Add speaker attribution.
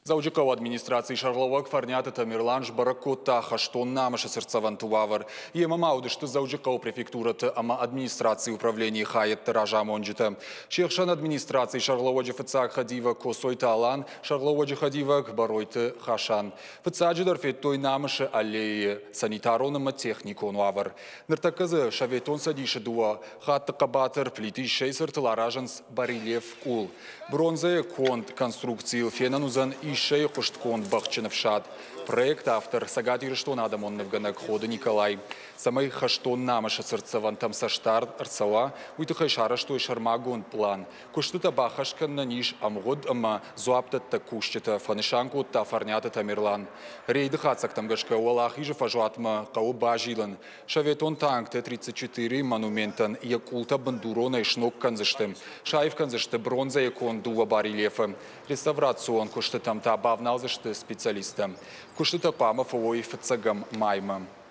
Speaker 1: Дзӕуджыхъӕуы администрацийы сӕргълӕууӕг Фӕрниаты Тамерлан сбӕрӕг кодта хӕстон намысы цыртдзӕвӕнты уавӕр. Йемӕ ма уыдысты Дзӕуджыхъӕуы префектурӕты ӕмӕ администрацийы управленийы хайӕдты разамонджытӕ. Се хсӕн администрацийы сӕргълӕууӕджы фыццаг хӕдивӕг Коцойты Алан, сӕргълӕууӕджы хӕдивӕг Бӕройты Хасан. Фыццаджыдӕр федтой намысы аллейы санитарон ӕмӕ техникон уавӕр. Ныртӕккӕ дзы Советон Цӕдисы дыууӕ хатты хъӕбатыр Плиты Иссӕйы цыртыл аразынц барельеф къул. Бронзӕйы конд конструкцийыл фенӕн уыдзӕн Иссӕйы хъуыстгонд бӕхджын ӕфсад. Проект автор Цӕгат Ирыстоны адӕмон нывгӕнӕг Ходы Николай. Цӕмӕй хӕстон намысы цыртдзӕвӕнтӕм цӕстдард ӕрцӕуа, уый тыххӕй сарӕзтой сӕрмагонд пълан. Куыстытӕ баххӕст кӕнынӕн ис ӕмгъуыд ӕмӕ дзуапдӕттӕг кусджытӕ, фӕнысан кодта Фӕрниаты Тамерлан. Рейды хатдзӕгтӕм гӕсгӕ Уӕлахизы фӕзуатмӕ хъӕуы базилын. Советон танк Т-34-йы монументӕн йӕ къултӕ бындуронӕй сног кӕндзысты. Саив кӕндзысты бронзӕйы конд дыууӕ барельефы. Реставрацион куыстытӕм та бавналдзысты специалисттӕ. Куыстытӕ хъуамӕ фӕуой фыццӕгӕм маймӕ.